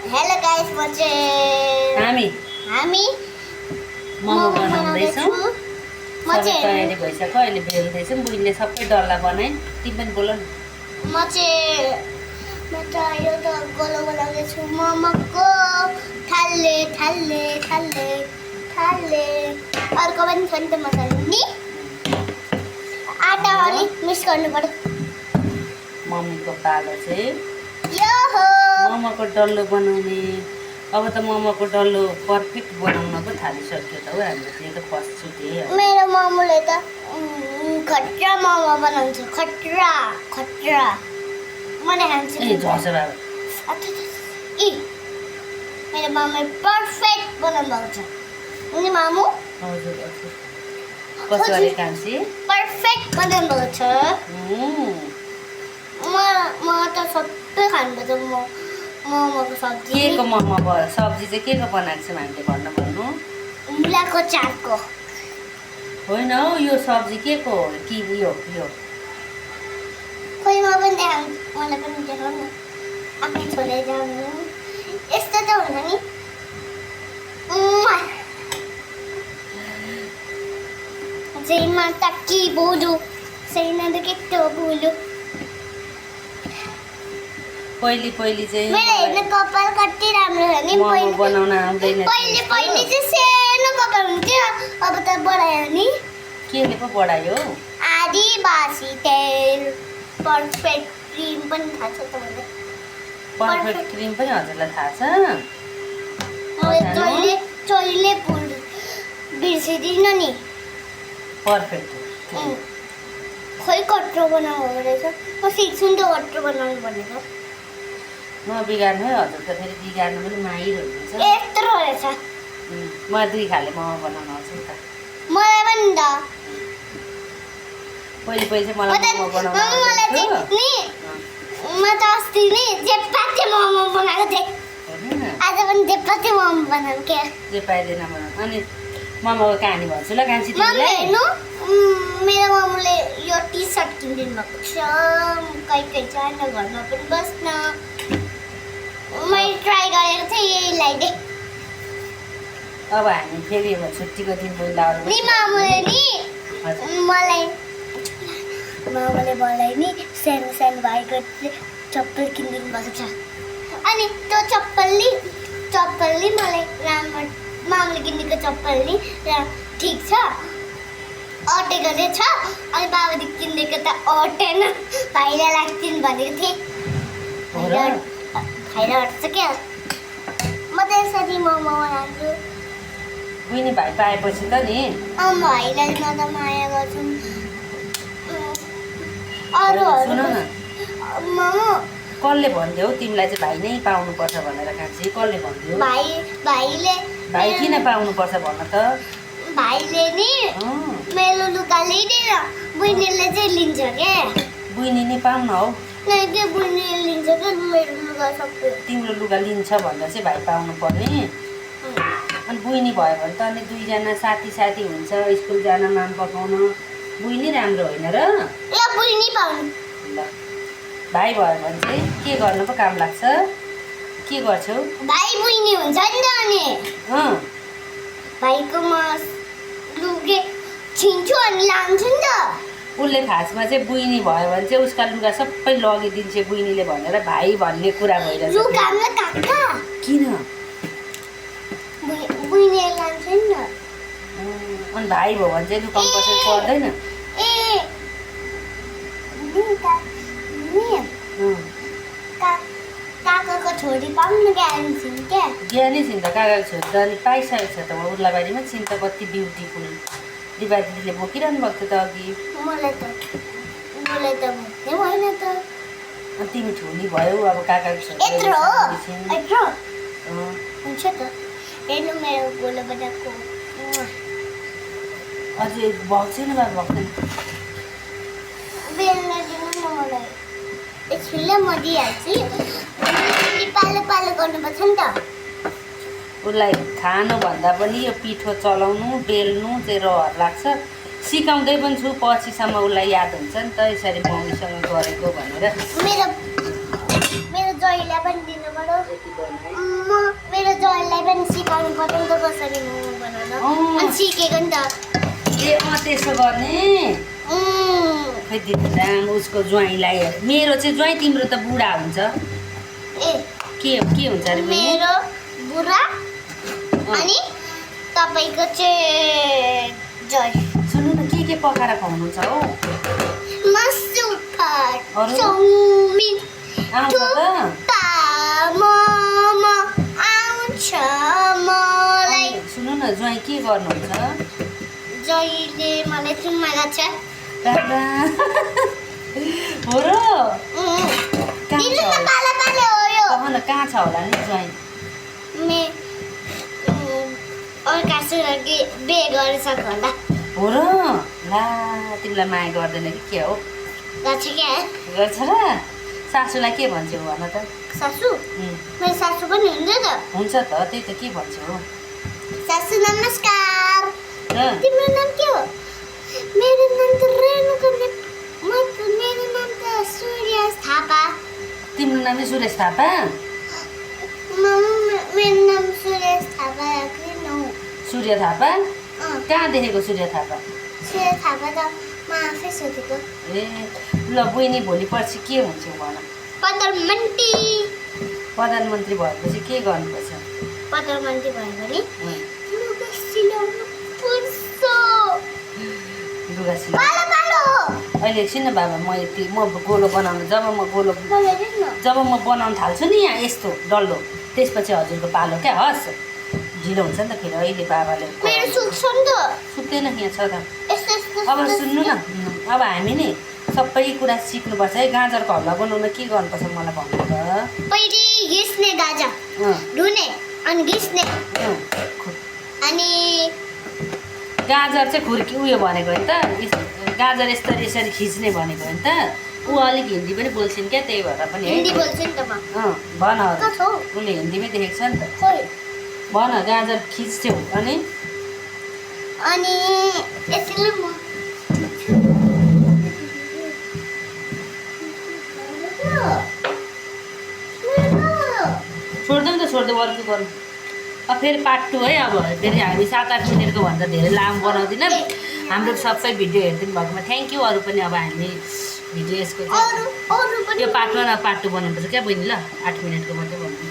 Hello guys म चाहिँ हामी मोमो बनाउँदैछौँ। म सबै चाहिँ तयारी भइसक्यो। अहिले बेल्दैछौँ। बुइनले सबै डल्ला बनाए। तिमी पनि बोल न। म चाहिँ यो त गोलो बनाउँदैछु मोमोको थाल्ले थाल्ले थाल्ले थाल्ले अर्को पनि छ नि त मसाला नि आटा अलिक मिक्स गर्नु पर्यो। मम्मीको पालो चाहिँ यो हो मोमोको डल्लो बनाउने। अब त मोमोको डल्लो पर्फेक्ट बनाउन पो थालिसक्यो त हो। हाम्रो चाहिँ त फर्स्टचोटि है। मेरो मामुले त खट्रा मोमो बनाउँछ। खट्रा खट्रा मैले खान्छु ए झर्छ बाबा। इ मेरो मामुले पर्फेक्ट बनाउनु भएको छ अनि मामु हजुर हजुर कसो गरे कान्छी पर्फेक्ट बनाउनु भएको छ। म त सबै खानुपर्छ मोमोको सब्जी। के को मोमो सब्जी चाहिँ के को बनाएको छौँ हामीले भन्नु मुलाको चाटको होइन हौ। यो सब्जी के को हो कि यो खोइ म पनि देखाउँ मलाई पनि देखाउँ न आफ्नो छोरा जानु यस्तो त हुन्छ नि जेमा तक्की बोलु सेना त केटो बोलु पहिले चाहिँ मेरो हेर्न कपाल कति राम्रो छ नि। मोमो बनाउन आउँदैन पहिले चाहिँ सानो कपाल हुन्थ्यो अब त बढायो नि। केले पो बढायो आदिवासी तेल पर्फेक्ट क्रिम पनि थाहा छ तपाईँलाई। पर्फेक्ट क्रिम पनि हजुरलाई थाहा छ। मैले चोइले बिर्सिदिनँ नि। पर्फेक्ट खोइ कट्रो बनाउनु रहेछ। म सिक्छु नि त कट्रो बनाउनु भनेको। नबिगार्नु है हजुर त फेरि बिगार्नु पनि माहिर हुनुहुन्छ। यत्रो रहेछ। म 2 खाले मोमो बनाउन आउँछ नि त। मलाई पनि त पहिले चाहिँ मलाई मोमो बनाउन आउँथ्यो। म त अस्ति नि जेपाते मोमो बनाएको थिएँ। आज पनि जेपाते मोमो बनाउँ के जे पाइँदैन बनाउनु। अनि मोमोको कहानी भन्छु ल कान्छी तिमीलाई। हेर्नु मेरो मामुले यो टी सर्ट किनिदिनु भएको छ। कहीँ जान घरमा पनि बस्न मैले ट्राई गरेको थिएँ यही लगाइदिएँ। अब हामी फेरि अब छुट्टीको दिन बोलाएर नि मामुले नि मलाई नि सानो सानो भाइको चप्पल किनिदिनु भएको छ। अनि त्यो चप्पल नि मलाई राम्रो मामुले किनेको चप्पल नि ठिक छ अटेको चाहिँ छ। अनि बाबाले किनेको त अटेन भाइलाई लाग्छन् भनेको थिएँ। भाइलाई हट्छ क्या। म त यसरी मोमो बनाउँछु। बुइनी भाइ पाएपछि त नि भाइलाई म त माया गर्छु। सुन न मोमो कसले भन्थ्यो तिमीलाई चाहिँ भाइ नै पाउनुपर्छ भनेर कान्छी कसले भन्थ्यो? भाइ किन पाउनुपर्छ भन त। भाइले नि मेरो लुगा लिँदैन बुइनीले चाहिँ लिन्छ के। बुइनी नै पाउन हौ। नै के बुइनीले लिन्छ के मेरो लुगा सबै। तिम्रो लुगा लिन्छ भनेर चाहिँ भाइ पाउनु पर्ने। अनि बुइनी भयो भने त अनि 2 जना साथी हुन्छ स्कुल जान नाम पकाउन। बुइनी राम्रो होइन र। ल बुइनी पाउनु। ल भाइ भयो भने चाहिँ के गर्न पो काम लाग्छ? के गर्छौ? भाइ बुइनी हुन्छ नि त अनि भाइको म लुगे छिन्छु अनि लान्छु नि त। उसले खासमा चाहिँ बुइनी भयो भने चाहिँ उसका लुगा सबै लगिदिन्छ बुइनीले भनेर भाइ भन्ने कुरा भइरहेछ। लुगामा काका किन? बुइनीले लान्छ नि त। अनि भाइ भयो भने चाहिँ लुकाउनु कसरी पर्दैन? ए काकाको छोरी पाउनु ज्ञानी छिन् क्या। ज्ञानी छिन् त काकाको छोरी त अनि पाइसकेको छ त उर्लाबारीमा छिन् त कति ब्युटिफुल। दिबा दिदीले बोकिरहनु भएको थियो त अघि। मलाई त भन्दै होइन त। अनि तिमी ठुली भयो अब काकाको छोरी यत्रो हुन्छ त। हेर्नु मेरो गोलो बनाएको अझै भएको छैन बा भएको छैन। बेल्न दिनु न मलाई। एकछिन म दिइहाल्छु। पालो पालो गर्नुपर्छ नि त। उसलाई खानुभन्दा पनि यो पिठो चलाउनु बेल्नु चाहिँ रहर लाग्छ। सिकाउँदै पनि छु पछिसम्म उसलाई याद हुन्छ नि त यसरी मम्मीसँग गरेको भनेर। मेरो जयलाई पनि दिनु पर्यो। यति बनाएँ। म मेरो जयलाई पनि सिकाउनु पर्यो नि त कसरी मोमो बनाउन अनि सिकेको नि त ए त्यसो गर्ने खै दिदीराम उसको ज्वाइँलाई मेरो चाहिँ ज्वाइँ तिम्रो त बुढा हुन्छ ए के हुन्छ अरे बहिनी? मेरो बुढा अनि तपाईँको चाहिँ जय सुन्नु न के पकाएर खुवाउनुहुन्छ हौ मासु भात अरू? चाउमिन आउँछ त थुक्पा मोमो आउँछ मलाई सुन्नु न ज्वाइँ के गर्नुहुन्छ जयले मलाई चुम्मा गर्छ दादा हो र कहाँ दिनु छ न होला? पाला पाला हो यो कहाँ न कहाँ छ होला नि ज्वाइँ मे अर्कासँग बे गरिसक्यो होला हो र ला तिमीलाई माया गर्दैन कि के हो गर्छ क्या गर्छ र सासूलाई के भन्छौ भन त सासू मेरो सासू पनि हुन्छ त हुन्छ त त्यही त के भन्छौ सासू नमस्कार र तिम्रो नाम के हो मेरो नाम त रेणुका मेरो नाम त सूर्य थापा तिम्रो नाम चाहिँ सुरेश थापा मेरो नाम सूर्य थापा किन हो सूर्य थापा कहाँ देखेको सूर्य थापा सूर्य थापा त म आफै सोधेको ए ल बहिनी भोलि पर्सि के हुन्छ भन प्रधानमन्त्री भएपछि के गर्नुपर्छ प्रधानमन्त्री भयो भने उम्, लुगा सिलाउनु पर्छ लुगा सिलाउ पालो पालो अहिले एकछिन न बाबा म गोलो बनाउनु मलाई जब म बनाउनु थाल्छु नि यहाँ यस्तो डल्लो त्यसपछि हजुरको पालो क्या हस् ढिलो हुन्छ नि त फेरि अहिले बाबाले मेरो सुक्छ नि त सुक्दैन यहाँ छ त यस्तो यस्तो अब सुन्नु न अब हामी नि सबै कुरा सिक्नुपर्छ है गाजरको हलुवा बनाउन के गर्नुपर्छ मलाई भन्नु त पहिले घिस्ने गाजर अँ, धुने अनि घिस्ने अँ। अनि गाजर चाहिँ खुर्की उयो भनेको होइन त गाजर यसरी खिच्ने भनेको होइन त ऊ अलिक हिन्दी पनि बोल्छिन् क्या त्यही भएर पनि हिन्दी है बोल्छु नि त म अँ भन कहाँ छौ उसले हिन्दीमै देखेको छ नि त खोइ भन गाजर खिच्थ्यौ अनि यसले म छोड्दै त छोड्दै अर्को गर्नु अब फेरि पार्ट 2 है अब फेरि हामी 7-8 मिनटको भन्दा धेरै लामो बनाउँदैनौँ हाम्रो सबै भिडियो हेरिदिनु भएकोमा थ्याङ्क यू अरू पनि अब हामी भिडियो यसको चाहिँ अरू पनि यो पार्ट 1 र पार्ट 2 बनाउनुपर्छ क्या बहिनी ल 8 मिनटको मात्रै भन्नु